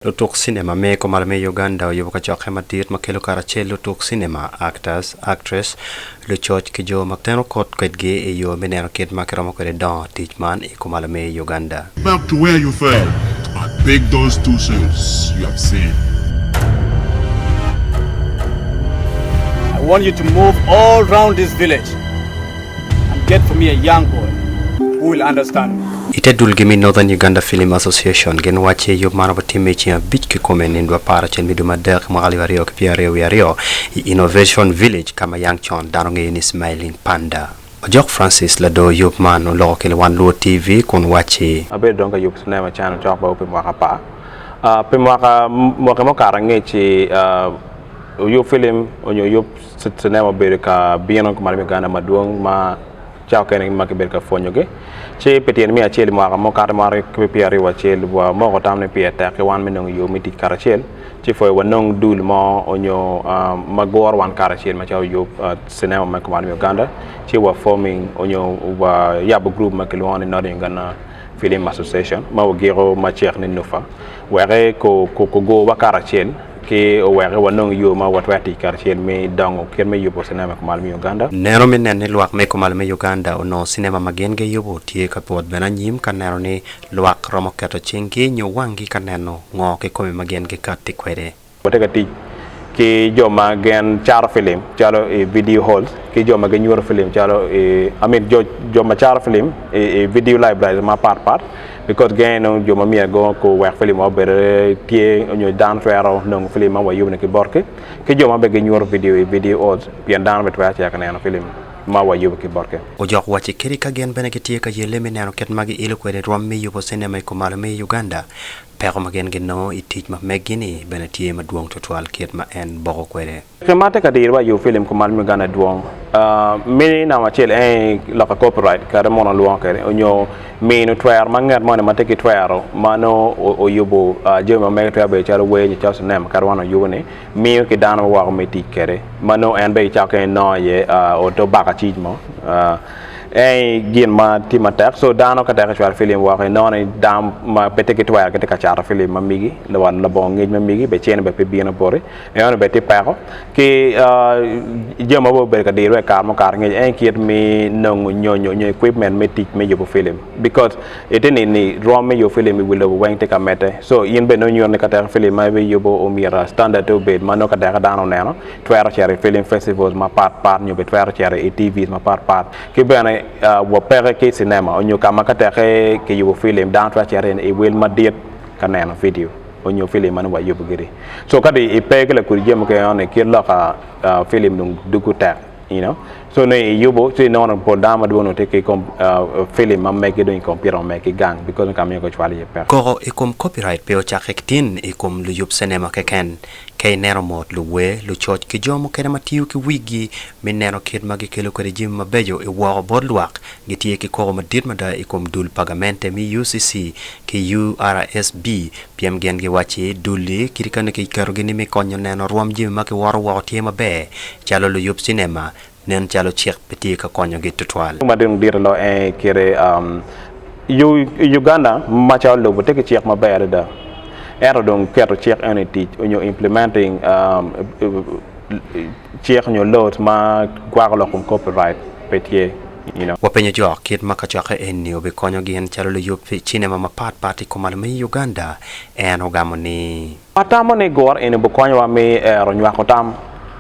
Lutuk cinema me kumalo me Uganda oyubo kacokke madit ma kelo karacel lutuk cinema, actors, actress, lucoc ki jo ma teno kot kwedgi i yo me neno kit ma kiromo kwede dongo tic man i kumalo me Uganda. Back to where you fell and pick those souls you have seen. I want you to move all round this village and get for me a young boy who will understand me. I te dulgi me Northern Uganda Film Association gin wacci yub man obitimme i ceng abic kikome nindo aparacel me dwe me adek mwaka alip aryo ki pyeraryo wiye aryo i Innovation Village ka ma yang con dano ngeyo ni Smiling Panda. Ojok Francis lador yub man oloko ki Wan Luo TV kun wacci. Abedo dong ka yubo cinema can ocok ba pi mwaka apar. Pi mwaka mwaki mukato angec-ci oyub filim onyo oyub cinema obedo ka bino kumalo me Uganda madwong ma Cawa okene ma kibedo ka pwonyogi, ci pi tyen me acel i mwaka mukato mwaka ki pyeraryo wacel, wamoko tam ni pire tek ki wan me nongo yo me tic karacel, ci pwoyo wanong dul mo onyo ma guro wan karacel macalo yub cinema me kumalo me Uganda, ci wa forming onyo wa yabo group ma kilwongo ni Northern Uganda Film Association ma wagiko macek ni NUFA wek kugur wa karacel. ki oweko wanong yo ma watwero tic karacel me dongo kit me yubo cinema i kumalo me Uganda. Neno me neno ni lwak me kumalo me Uganda onongo cinema ma gin giyubo tye ka bwot bene anyim ka neno ni lwak romo keto cinggi nyo wanggi ka neno ngo kikome ma gin gikatti kwede. Watye ka tic ki jo ma gin cato filim calo i video halls ki jo ma ginyuto filim calo i I mean jo ma cato filim i video libraries mapat pat. Because genge nongo jo ma myero go ku wek filim wa obed tye onyo dano twero nongo filim ma wayubo ni ki botgi ki jo ma bene ginyuto video i video halls pien dano bene twero cito ka neno filim ma wayubo ki botgi. Ojok wacci kadi ka gin bene gitye ka yelle me neno kit ma giilo kwede rwom me yubo cinema i kumalo me Uganda, peko ma gin ginongo i tic ma meggi-ni bene tye madwong tutwal kit ma en boko kwede. Peke ma tye ka diro wa yub filim kumal me Uganda dwong. Mini namba acel en aye loka copyright kadi mono lwongo kwede onyo mino twero ma ngat moni ma tye ki twero ma nongo oyubo jami ma mege twero bedo calo wer nyo calo cinema kadi wan oyubo ni miyo ki dano woko me tic kwede ma nongo en bene cako kene nongo iye oto bakacic mo. En aye gin ma tye matek so dano ka tek ecwalo filim woko inongo ni dano ma pe tye ki twero gitye ka cato filim ma migi labongo ngec ma migi bene cene bene pe bino boti. Eno bene tye peko ki jami ma obedo ka dirwa i kare mukato angec en kit me nongo nyonyo nyo equipment me tic me yubo filim because ite ni ni rwom me yubo filim i wi lobo weng tye ka medde so in bene nongo nyuto ni ka teko filim ma ibiyubo omyero standard te obed ma nongo ka teke dano oneno twero cito i film festivals mapat pat nyo bene twero cito i TVs mapat pat ki bene wa peke ki cinema onyo ka ma ka teke kiyubo filim dano twero cito i wel madit ka neno video. onyo filim ma nongo wayubo giri. So ka di ipe ki lakudi jami mukene eno ni kit loka filim dong dugu tek you know. So nongo iyubo ci inongo ni pol dano madwong dong tye ki filim ma megi dong i computer ma megi gang because ka ma gucwalo iye peke. Koko i kom copyright pe ocakke ki tin i kom luyub cinema keken. Ka ineno mot, luwer, lucoc ki jo mukene ma tiyo ki wigi me neno kit ma gikelo kwede jami mabeco i woko bot lwak gitye ki koko madit mada i kom dul pa gamente me UCC ki URSB pien gin giwacci dul-li kadi ka ni kiketogi ni me konyo neno rwom jami ma kiwoto woko tye maber calo luyub cinema nen calo cik pe tye ka konyogi tutwal. Ma dong dit loyo en aye kite i Uganda macalo lobo tye ki cik maber adada ento dong keto cik eno i tic onyo implementing cik nyo laws ma kwako lok kom copyright pe tye. You know. Wapenyo jo kit ma kacokke eni obikonyo gin calo luyub cinema mapat pat i kumalo me Uganda, en ogamo ni. Atamo ni gure eni obikonyowa me ero nywako tam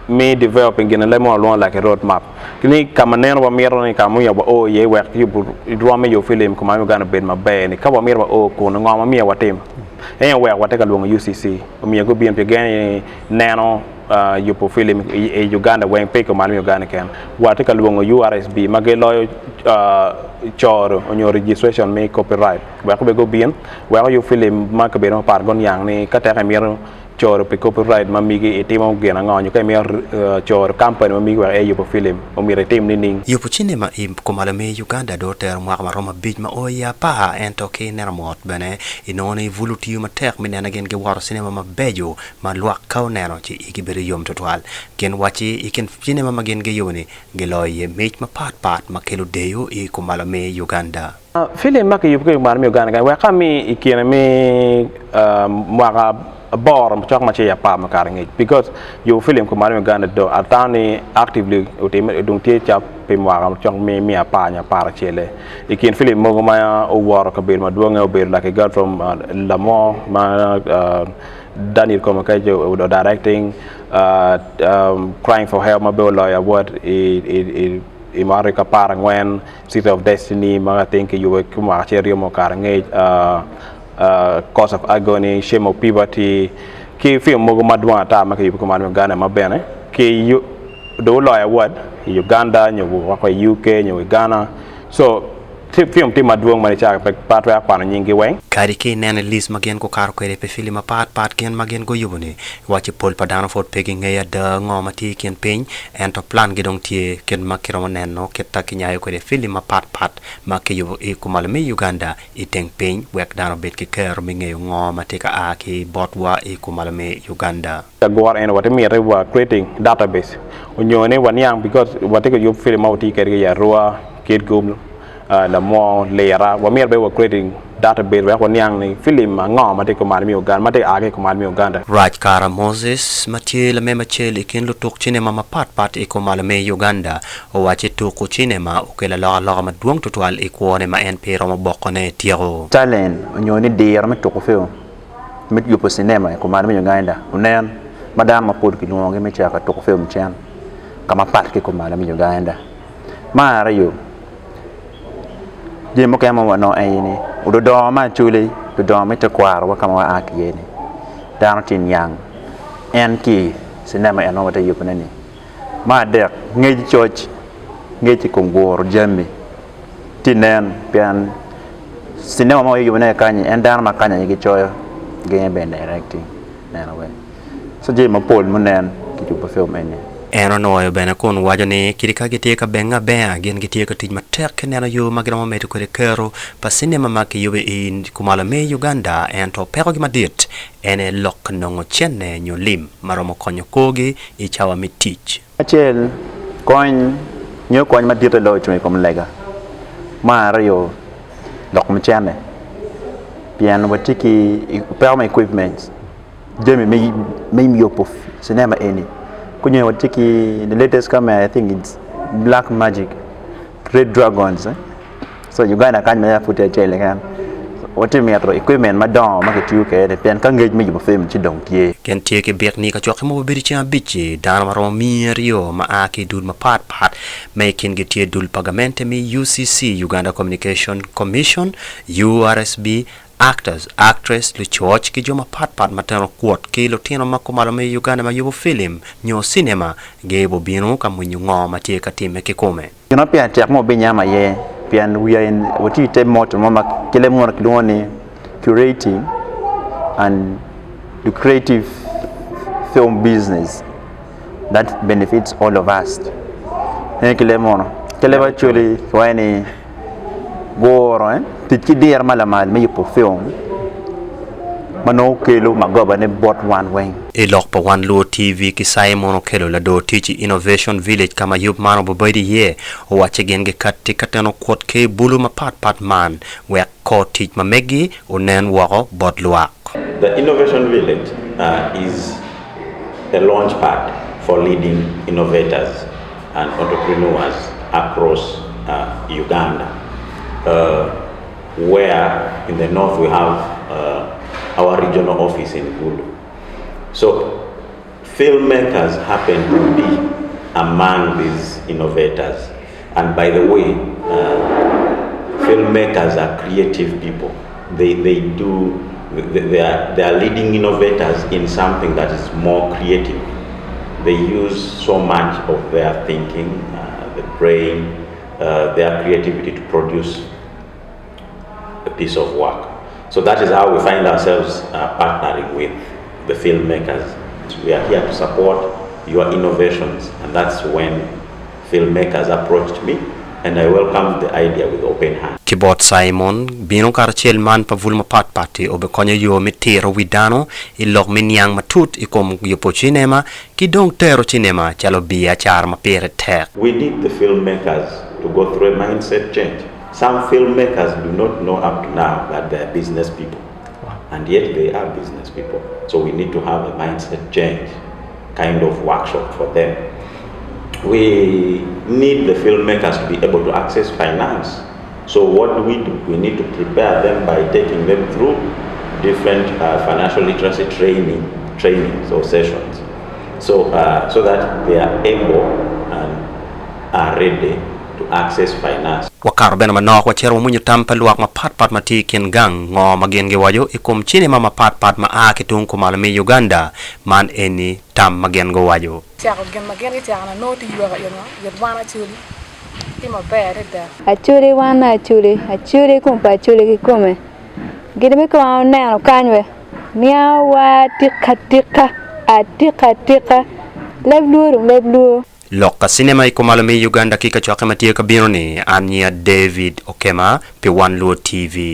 me developing gin ma walwongo like a road map ni ka ma neno wamito ni ka ma myero wao iye wek yubo rwom me yubo filim kuma Uganda obed maber ni ka wamito wao kunu ngo ma myero watim en aye oweko watye ka lwongo UCC omyero gubin pi gen ni neno yubo filim i Uganda weng pe i kumalo me Uganda keken watye ka lwongo URSB ma giloyo coro nyo registration me copyright wek bene gubin wek oyub filim ma kabedo mapat guniang ni ka teke mito. coro pi copyright ma migi itimo gin ango nyo ka imito coro company ma migi wek eyubo film omyero itim nining? Yubo cinema i kumalo me Uganda dong otero mwaka ma romo abic ma o i apar ento ki ineno mot bene inongo ni bulu tiyo matek me nene gin giwoto cinema mabeco ma lwak ka oneno ci igi bedo yom tutwal. Gin wacci i kin cinema ma gin giyubo ni giloyo iye mic mapat pat ma kelo deyo i kumalo me Uganda. Filim ma kiyubo ki i kumalo me Uganda kany wek ami i kine me mwaka aboro cok ma ce apar mukato angec because yubo filim kumalo me Uganda dong atamo ni actively otime dong tye cok pi mwaka cok me miya apar nyo aparacel-le. I kin filim mogo ma owoto kabedo madwonge obedo like a girl from Lamwo ma Daniel Komakech o directing, Crying for Help ma bene oloyo award i mwaka 14. City of Destiny ma I think kiyubo ki mwaka acel aryo mukato angec, Cause of Agony, Shame of Puberty ki film mogo madwong ata ma kiyubo ki malo i Uganda ma bene ki dong oloyo award i Uganda nyo woko i UK nyo i Ghana so film tye madwong ma nicako pe atwero kwano nyinggi weng. Kadi ki ineno i list ma gin gukato kwede pi filim mapat pat gin ma gin guyubo-ni, iwacci pol pa dano pud pe gingeyo ada ngo ma tye i kin piny, ento plan gi dong tye kit ma kiromo neno kit ta kinyayo kwede filim mapat pat ma kiyubo i kumalo me Uganda i teng piny wek dano obed ki kero me ngeyo ngo ma tye ka a ki botwa i kumalo me Uganda. Agwora eni watye miti wa creating database onyo ni waniang because watye ka yub filim ma watye kwedgi i Arua, Kitgum, Lamwo, Lira wamito bene wa creating database wek waniang ni filim ango ma tye kumalo me Uganda ma tye ka a ki kumalo me Uganda. Raj Kara Moses ma tye lamem acel i kin lutuk cinema mapat pat i kumalo me Uganda owacci tuku cinema okelo alokaloka madwong tutwal i kwone ma en pe romo bokone tyeko. Talent onyo ni diro me tuku film me yubo cinema i kumalo me Uganda onen ma dano mapol kilwongogi me cako tuko film cen ka mapat ki kumalo me Uganda. Me aryo, jami mukene ma wanongo eni ni ludongo me acholi, ludongo me tekwarowa ka ma waa ki iye ni dano tye niang en ki cinema eno ma watye ka yubone ni. Me adek, ngec coc, ngec i kom guro jami tye nen pien cinema ma wayubone kany-ni en dano ma kany aye gicoyo gin bene directing neno weng co jami mapol munen kiyubo film eni. En onwoyo bene kun waco ni kadi ka gitye ka benge abenga, gin gitye ka tic matek ki neno yo ma giromo medo kwede kero pa cinema ma kiyubo i kumalo me Uganda ento pekogi madit en aye lok nongo cente nyo lim ma romo konyo korgi i cawa me tic. Acel, kony nyo kony madit loyo ocung i kom lega. Me aryo, lok me cente pien watye ki peko me equipments jami me yubo cinema eni kunyo watye ki the latest camera I think it's black magic red dragons so Uganda kany ma pud tye acel keken watye mito equipment madongo ma kitiyo kwede pien ka ngec me yubo film ci dong tye. Gin tye ki byek ni kacokke mogo bedo ceng abic-ci, dano ma romo miya aryo ma a ki i dul mapat pat ma i kingi tye dul pa gamente me UCC, Uganda Communication Commission, URSB, actors, actress, lucoc ki jo mapat pat ma teno kwot ki lutino ma kumalo me Uganda ma yubo filim nyo cinema gi bino ka mwinyo ngo ma tye ka timme kikome. Gin ma pire tek ma wabinyamo aye pien watye i te motto mo ma ki leb munu kilwongo ni curating and lucrative film business that benefits all of us. Ento ki leb munu ki leb Acholi kiwaco ni guro tic ki diro ma lamal me yubo film ma nongo kelo magobane bot wan weng. I lok pa Wan Luo TV ki Simon Okello lador tic i Innovation Village ka ma yub man obibedo iye, owacci gin gikatti ka teno kwot ki bulu mapat pat man wek kor tic ma megi onen woko bot lwak. The Innovation Village is a launch pad for leading innovators and entrepreneurs across Uganda where in the north we have our regional office in Gulu. So filmmakers happen to be among these innovators. And by the way, filmmakers are creative people. They, they do, they are, they are leading innovators in something that is more creative. They use so much of their thinking, the brain, their creativity to produce a piece of work. So that is how we find ourselves partnering with the filmmakers. We are here to support your innovations and that's when filmmakers approached me and I welcomed the idea with open hands. Ki bot Simon, bino karacel man pa bul mapat pat-ti obikonyo yo me tiro wi dano i lok me niang matut i kom yubo cinema ki dong tero cinema calo biacara ma pire tek. We need the filmmakers to go through a mindset change. Some filmmakers do not know up to now that they are business people and yet they are business people. So we need to have a mindset change kind of workshop for them. We need the filmmakers to be able to access finance. So what do we do? We need to prepare them by taking them through different uh, financial literacy training, trainings or sessions. So, uh, so that they are able and are ready to access finance. Wakato bene manok wacito wamwinyo tam pa lwak mapatpat ma tye i kin gang ngo ma gin giwaco i kom cinema mapatpat ma a ki tung kumalo me Uganda. Man eni tam ma gin guwaco. Cako gin ma gin gicako na nongo tye yweka eno it wan Acholi tye maber adada. Acholi wan Acholi, Acholi kom pa Acholi kikome. Gin me kong oneno kany we niango wa atika tika, atika atika, leb luo dong leb luo. Lok ka cinema i kumalo me Uganda ki kacokke ma tye ka bino ni, an nyinga David Okema pi One Luo TV.